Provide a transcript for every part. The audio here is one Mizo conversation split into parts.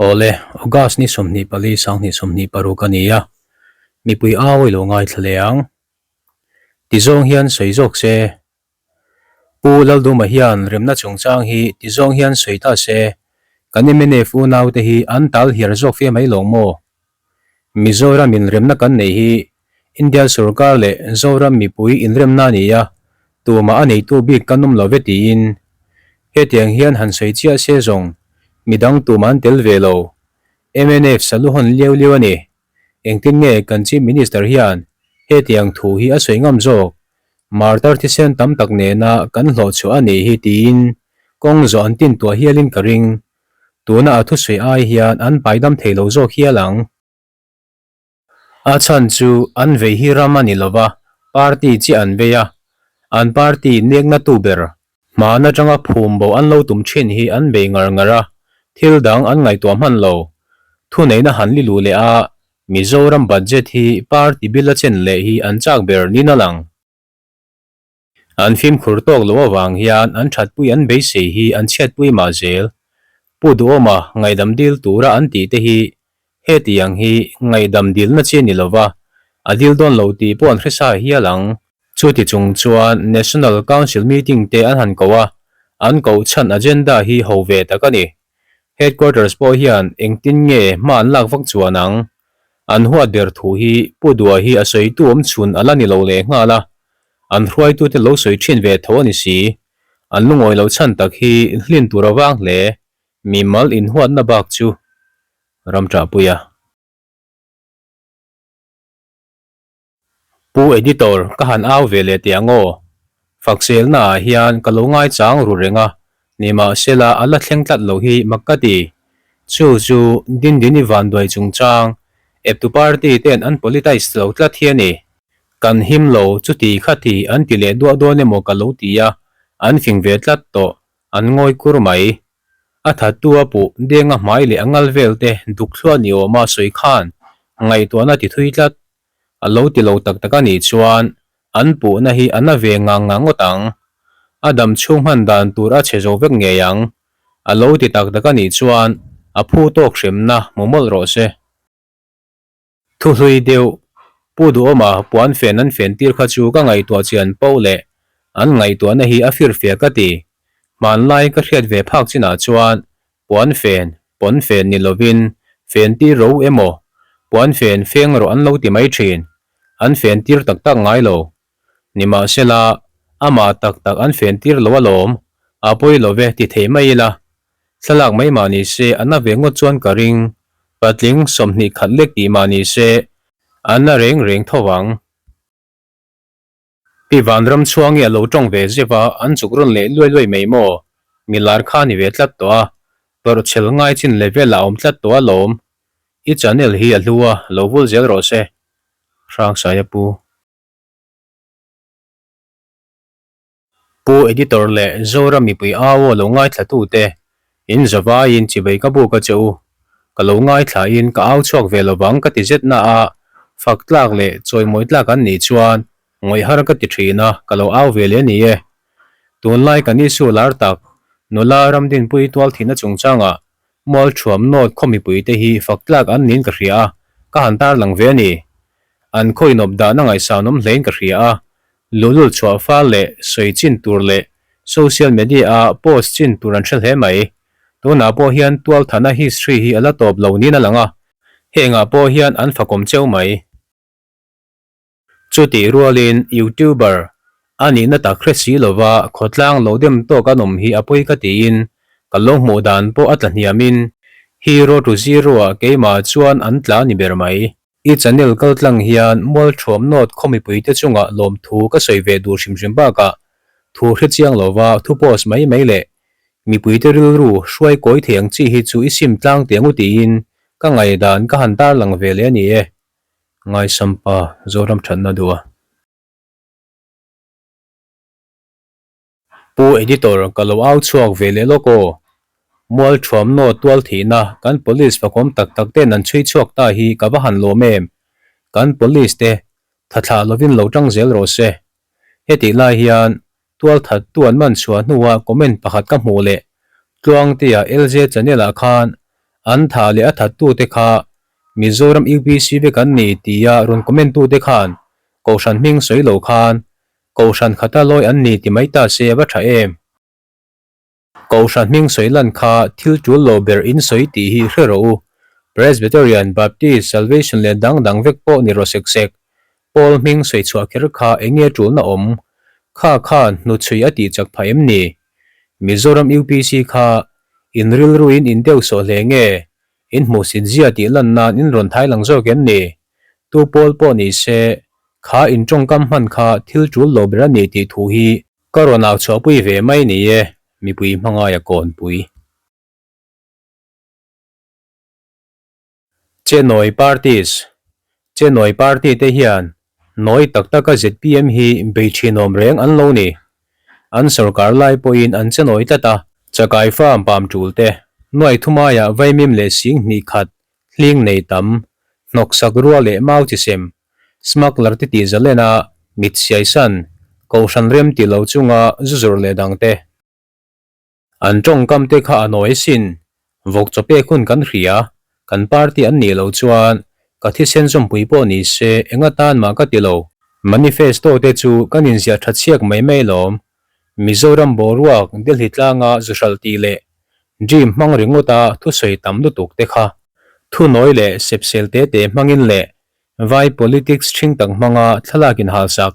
Awle, August ni 24 2026 a ni a, mipui au i lo ngaithla leh ang. Ti zawng hian sawi zawk se. Pu Lalduma hian remna chungchang hi ti zawng hian sawi ta se, kan mnf unaute hi an tal hiar zawk fe mai lawng maw? Mizoram inremna kan neih hi India sorkar leh Zoram mipui inremna a ni a, tumah a neitu bik kan awm lo ve tiin hetiang hian han sawi chiah se zawng midang tumah an tel ve lo. Mnf salu hawn liau liau a ni. Engtin nge kan Chief Minister hian hetiang thu hi a sawi ngam zawk? Martar thisen tam tak nena kan hlawhchhuah a nih hi tiin kawng zawh an tintuah hialin ka ring. Tuna a thusawi ai hian an paidam thei lo zawk hial ang. A chhan chu an vei hi ram a ni lo va, party chiah an vei a, an party nekna tu ber hman atanga phum bo an lo tum thin hi an bei ngar ngar a, thil dang an ngaihtuah hman lo. Thuneihna han li luh leh a, Mizoram budget hi party bill a chen leh hi an chak ber niin a lang. An fimkhur tawk loh avang hian an thatpui an beisei hi an chhiatpui mah zel. Pu Duhawma ngaihdam dil tura an tih te hi hetiang hi ngaihdam dilna chi a ni lova, a dil dawn lo tih pawh an hre sa hial ang. Chuti chung chuan National Council meeting te an han ko a, an koh chhan agenda hi ho ve tak a ni. Headquarters pawh hian engtin nge hma an lak vak chuan ang? An huat ber thu hi Pu Dua hi a sawitu awm chhun a la ni lo leh nghal a, an hruaitute lo sawi thin ve tho a ni si. An lungawi lo chhan tak hi hlin tur a vang hle, mimal inhuatna bak chu ram ṭahpui a. Pu Editor, ka han au ve leh teh ang aw. Fakselna ah hian ka lo ngaichang ru reng a, nimahsela a la thleng tlat lo hi mak ka ti. Chu chu Dindini vanduai chungchang eptu party ten an politize lo tlat hi a ni. Kan him lo chuti khati an ti leh duah dawn emaw ka lo ti a, an fing ve tlat tawh, an ngawi kur mai. A thattu a puh denga hmai leh a ngal vel te duk thluah ni awma sawi khan ngaihtuahna ti thui tlat. A lo ti lo tak tak a nih chuan an puhna hi a na ve ngang ngang ngawt ang. A dam chhung hman dan tur a chhe zo vek ngei ang. A lo ti tak tak a nih chuan a phu tawk hremna hmu mawlh rawh se. Thuhlui deuh, Pu Duhawma puan fen an fen tir kha chu ka ngaihtuah chian poh leh an ngaihtuahna hi a firfiak ka ti. Hmanlai ka hriat ve phak chinah chuan puan fen, pawn fen ni lovin fen tir ro emaw, puan fen feng rawh an lo ti mai thin. An fen tir tak tak ngai lo. Nimahsela, amah tak tak an fen tir lo alawm, a pawi lo ve ti thei mai ila. Thlalak mai mah ni se a na ve ngawt chuan ka ring, patling 20 khat lek tih mah ni se a na reng reng tho vang. Pi Vanramchhuangi a lo tawng ve zeuh a, an chuk rawn leh luai luai mai maw? Milar kha ni ve tlat tawh a, tawrhchhel ngai chin level ah a awm tlat tawh alawm. I channel hi a hlu a, lo vul zel rawh se. Hrangsaia pu. Pu Editor leh Zoram mipui au aw lo ngaithla tute, in zavaiin chivei ka buk a che u. Ka lo ngaithla in ka au chhuak ve lovang ka ti zet na a, fak tlak leh chawimawi tlak an nih chuan ngawih har ka ti thin a, ka lo au ve leh a ni e. Tunlai kan issue lar tak, nula Ramdinpui tualthihna chungchangah Mualthuam North khaw mipuite hi fak tlak an niin ka hria a, ka han tarlang ve a ni. An khaw inawp dan a ngaihsanawm hlein ka hria a, luhlul chhuah fal leh sawi chin tur leh social media a post chin tur an hre hle mai. Tunah pawh hian tualthana history hi a la tawp lo niin a lang a, hengah pawh hian an fakawm cheu mai. Chutih rualin YouTuber a nihna tak hre si lova khawtlang lo dem tawk an awm hi a pawi ka tiin ka lo hmuh dan pawh a tla hniamin Hero to Zero ah keimah chuan an tla ni ber mai. I channel kaltlang hian Mualthuam North khaw mipuite chungah lawmthu ka sawi ve duh hrim hrim bakah thu hre chiang lova thu post mai mai leh mipuite rilru hruai kawi thei ang chi hi chu i sim tlang teh angu tiin ka ngaihdan ka han tarlang ve leh a ni e. Ngaisampa Zoram thatna duh a. Pu Editor ka lo au chhuak ve leh lawk aw. Mualthuamnaw tual thihna kan police fakawm tak tak ten an chhui chhuak ta hi ka va han lawm em. Kan police te thathlah lovin lo tang zel rawh se. Hetih lai hian tualthat tu an man chhuah hnuah comment pakhat ka hmuh leh Tluangtea LJ channel ah khan An thah leh a thattute kha Mizoram UPC vek an ni tia rawn comment tute khan Kohhran hming sawi lo khan Kohhran khata lawi an ni ti mai ta se a va tha em? Kohhran hming sawi lan kha thil tul lo ber in sawi tih hi hre rawh u. Presbyterian, Baptist, Salvation leh dang dang vek pawh ni rawh sek sek. Pawl hming sawi chhuah kher kha eng nge tulna awm? Kha khan hnuchhui a tih chak phah em ni? Mizoram UPC kha in rilruin in deuh sawh hle nge? In hmuhsit zia tih lan nan in rawn thai lang zawk em ni? Tu pawl pawh ni se, kha in tawngkam hman kha thil tul lo ber a ni tih thu hi Ka rawn au chhuahpui ve mai ni e, mipui hmangaia kawnpui. Chenawi Parties Chenawi Party te hian nawi tak taka zpm hi bei thinawm reng an lo ni. An sorkar lai pawhin an chenawi tlat a. Chakai farm pam tul te, nuai thumaiah vaimim leh sing hnih khat hling nei tam, hnawksak rua leh mau chi sem, smuggler te tih zalen a, mit siai san, kohhran rem ti lo chunga zu zawrh leh dang te. An tawngkam te kha a nawi sin, vawk chaw pek hun kan hria, kan party an nih loh chuan ka thisen zawmpui pawh ni se eng atan mah ka ti lo. Manifesto te chu kan inziah tha chhiak mai mai lawm, Mizoram boruak Delhi tlanga zu hralh tih leh Dream hmang ringawta thusawi tam lutuk te kha thunawi leh sepsel te te hmangin leh Vai politics ṭhing tak hmanga thlalak inhalsak,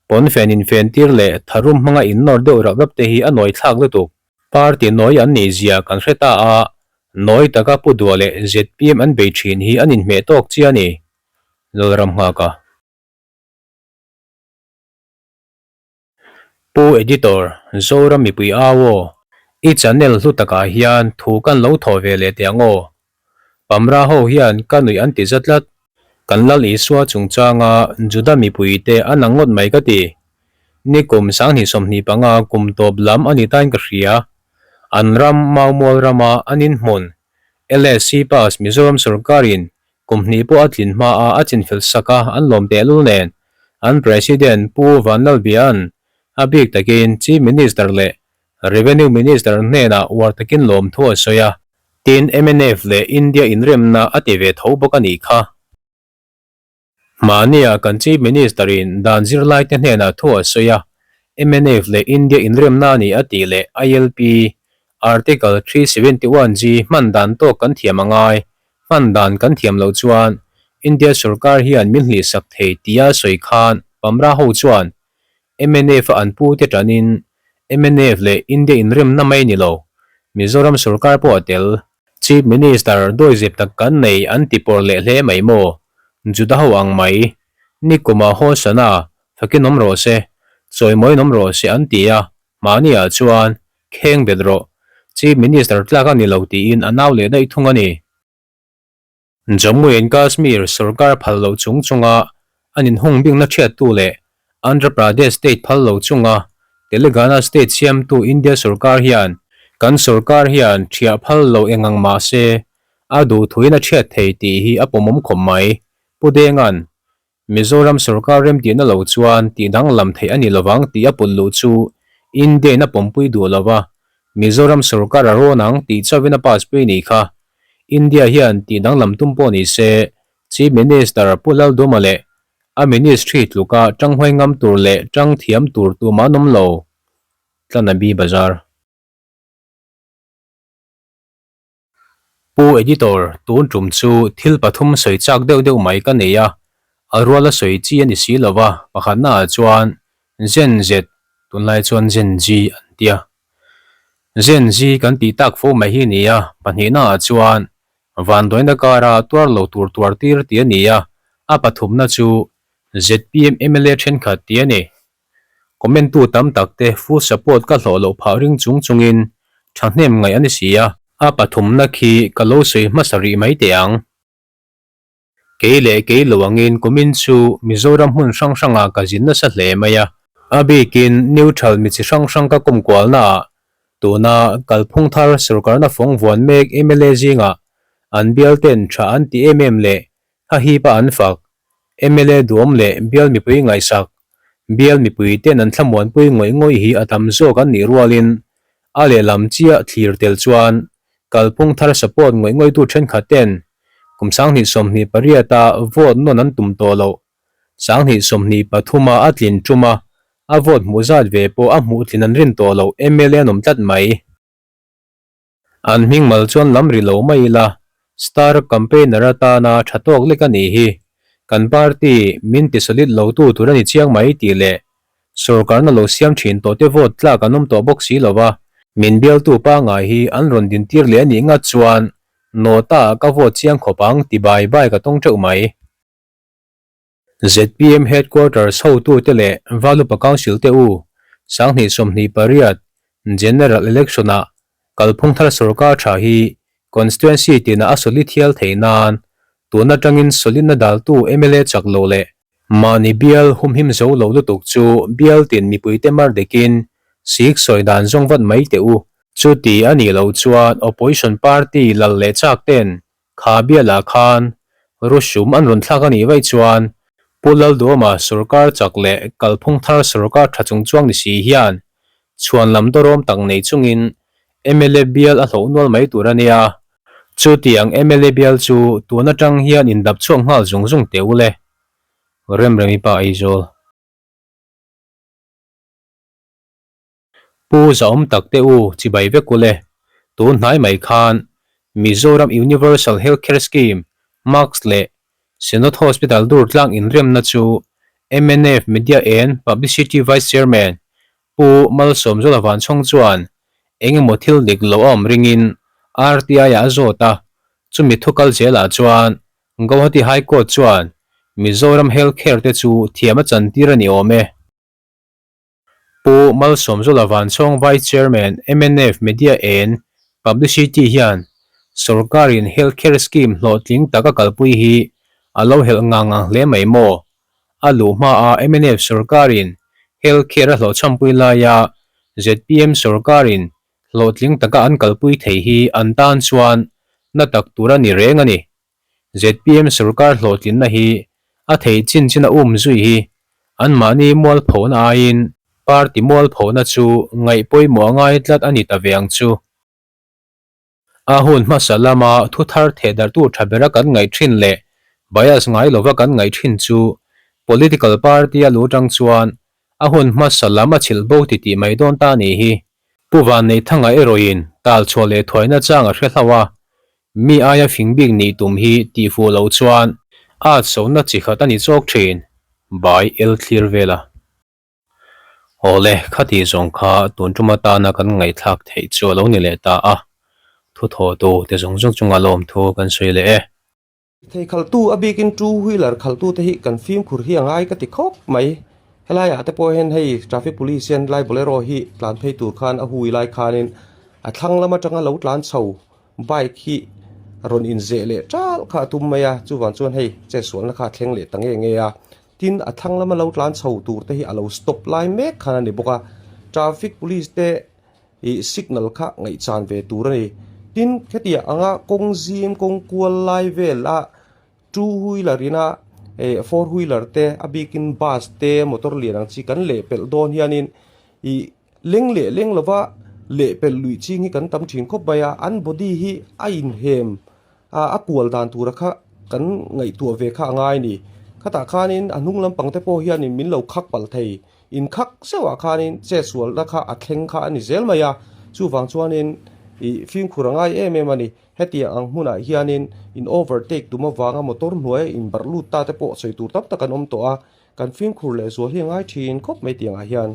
pawnfen infentir leh tharum hmanga innawr deuh rap rap te hi a nawi thlak lutuk. Party nawi an nih zia kan hre ta a, nawi taka Pu Dua leh zpm an bei ṭhin hi an inhmeh tawk chiah a ni. Lalramnghaka. Pu Editor, Zoram mipui au aw, i channel hlu takah hian thu kan lo thawh ve leh teh ang aw. Pamra ho hian ka nuih an ti za tlat. Kan Lal Isua chungchanga Juda mipui te an ang ngawt mai ka ti. Nikum 2025 kum tawp lam a ni tain ka hria. An ram Maumual rama an inhmun LSC pass Mizoram sorkarin Kum hnih pawh a tlin hma a a chinfel sak a, an lawm tehlul nen. An President Pu Vanlalbia'n a bik takin Chief Minister leh Revenue Minister hnenah uar takin lawmthu a sawi a. Tin, mnf leh India inremna a ti ve tho bawk a nih kha. Mahnia kan Chief Minister-in dan zirlaite hnenah thu a sawi a, mnf leh India inremna a ni a tih leh ILP Article 371G hman dan tawk kan thiam a ngai, hman dan kan thiam loh chuan India sorkar hian min hlihsak thei tia sawi khan Pamra ho chuan mnf a an pu te tanin mnf leh India inremna mai ni lo, Mizoram sorkar pawh a tel. Chief Minister dawizep tak kan nei an ti pawr leh hle mai maw? Juda ho ang mai. Nikuma Hosana, fakin awm rawh se, chawimawiin awm rawh se an ti a, mahniah chuan kheng bet rawh. Chief Minister tlak a ni lo tiin a nau leh daih thung a ni. Jammu and Kashmir sorkar phal loh chung chunga an inhung bikna thiattu leh Andhra Pradesh state phal lo chunga Telangana state siamtu India sorkar hian kan sorkar hian thiah phal lo eng ang mah se a duhthuin a thiat thei tih hi a pawmawm khawp mai. Pu Denga'n Mizoram sorkar remtihna lo chuan tih danglam theih a ni lovang tih a pulh luh chu India-in a pawmpui duh lo va, Mizoram sorkar a rawn ang tih chauhin a pass pui nih kha. India hian tih danglam tum pawh ni se, Chief Minister Pu Lalduma leh a ministry tluka tanghuai ngam tur leh tang thiam tur tumah an awm lo. Tlanabi Bazar. Pu Editor, tun tum chu thil pathum sawi chak deuh deuh mai ka nei a, a ruala sawi chi a ni si lo va, pakhatna ah chuan Gen Z, tunlai chuan Gen Z an tia. Gen Z kan tih tak fo mai hi ni a, pahnihna ah chuan vanduaina kara tuar lo tur tuar tir tih a ni a, a pathumna chu zpm mla thenkhat tih a ni. Comment tu tam tak te full support ka hlawh loh phah ring chung chungin thahnem ngaih a ni si a. A pathumna khi ka lo sawi hmasa rih mai teh ang. Kei leh kei lo angin kumin chu Mizoram hmun hrang hrangah ka zin nasa hle mai a. A bikin neutral mi chi hrang hrang ka kawm kualnaah tuna kalphung thar sorkarna fawng vuan mek mla zingah an bialten tha an ti em em leh hahipa an fak Mla duam leh bial mipui ngaihsak, bial mipui ten an thlamuanpui ngawih ngawih hi a tam zawk an nih rualin a lehlam chiah thlir tel chuan Kalphung thar support ngawih ngawihtu thenkhat ten kum 2028 a vote nawn an tum tawh loh. 2023 a a tlin tum a, a vote hmuh zat ve pawh a hmuh tlin an rin tawh loh mla an awm tlat mai. An hming mal chuan lam ri lo mai ila, star campaigner atana tha tawk lek a nih hi. Kan party min ti solid lo tu tur a ni chiang mai tih leh Sorkarna lo siam thin tawh te vote tlak an awm tawh bawk si lo va, min bialtu pangngai hi an rawn dintir leh a nih ngat chuan Nota ah ka vote chiang khawp ang ti bai bai ka tawng teuh mai. Zpm Headquarters hotute leh Valupa Council te u 2028 General Election ah kalphung thar sorkar tha hi Constituency tinah a solid hial theih nan tun atangin solidna daltu mla chak lo leh Mahni bial humhim zo lo lutuk chu bial tin mipuite mar dekin sik sawi dan zawng vat mai teh u. Chuti a nih loh chuan opposition party lal leh chak ten kha bialah khan ruhsum an rawn thlak a nih vaih chuan Pu Lalduama sorkar chak leh kalphung thar sorkar tha chung chuang ni si hian chhuan lam dawrawm tak nei chungin mla bial a hloh nual mai tur a nia. Chutiang mla bial chu tun atang hian indap chhuak nghal zung zung teh u le. Remremi pa Aizawl. Pu Zahawm tak te u chibai vek u le. Tun hnai mai khan Mizoram Universal Health Care Scheme, Mask leh Synod Hospital Durtlang inremna chu mnf Media and Publicity Vice Chairman Pu Malsawmzawla Vanchhawng chuan eng emaw thil dik lo a awm ringin RTI-ah a zawt a, chumi thu kal zelah chuan Guwahati High Court chuan Mizoram Health Care te chu thiam a chantir a ni awm e. Pu Malsawmzawla Vanchhawng Vice Chairman mnf Media and Publicity hian sorkarin Health Care Scheme hlawhtling tak a kalpui hi a lo helh ngang ngang hle mai maw? A luh hmaa mnf sorkarin Health Care a hlawhchhampui laia zpm sorkarin hlawhtling taka an kalpui thei hi an tan chuan na tak tur a ni reng a ni. Zpm sorkar hlawhtlinna hi a theih chin chin a um zui hi anmahni mualphona aiin party mualphona chu ngaih pawimawh a ngai tlat a ni ta ve ang chu. A hun hmasa lama thu thar thehdarhtu tha bera kan ngaih thin leh bias ngai lova kan ngaih thin chu political party a lu tang chuan a hun hmasa lam a chhilh bo titih mai dawn ta a nih hi. Pu Vanneihthanga erawhin tal chhuah leh thuaina chang a hre hlauh a, Mi aia fing bik nih tum hi tih fuh loh chuan at sona chi khat a ni chawk thin, bai el thlir vel a. Awle, khati zawng kha tun tum atana kan ngaihthlak theih chu a lo ni leh ta a, thu thawhtu te zawng zawng chunga lawmthu kan sawi leh e. Thei khaltu a bikin two wheeler khaltu te hi kan fimkhur hi a ngai ka ti khawp mai. Helai ah te pawh hian hei traffic police hian lai bolero hi tlan phei tur khan a hui lai khanin a thlang lam atanga lo tlan chho bike hi rawn inzeh leh tal kha a tum mai a, chuvang chuan hei chetsualna kha a thleng leh ta nge nge a. Tin a thlang lama lo tlan chho tur te hi a lo stop lai mek khan a ni bawk a, traffic police te Ih signal kha ngaihchan ve tur a ni. Tin, hetiang anga kawng zim, kawng kual lai vela two wheeler ina eh four wheeler te a bikin bus te motor lian ang chi kan leh pelh dawn hianin ih leng leh leng lova leh pelh luih ching hi kan tam thin khawp mai a, an body hi a inhem a a kual dan tura kha kan ngaihtuah ve kha a ngai a ni. Khatah khanin a hnung lampang te pawh hianin min lo khak palh thei. Inkhak zeuhah khanin chetsualna kha a thleng kha a ni zel mai a, chuvang chuanin ih fimkhur a ngai em em a ni. Hetiang ang hmunah hianin in overtake tum avanga motor hnuaia inbarh lut ta te pawh sawi tur tam tak an awm tawh a, kan fimkhur lehzual hi a ngai thin khawp mai tiangah hian.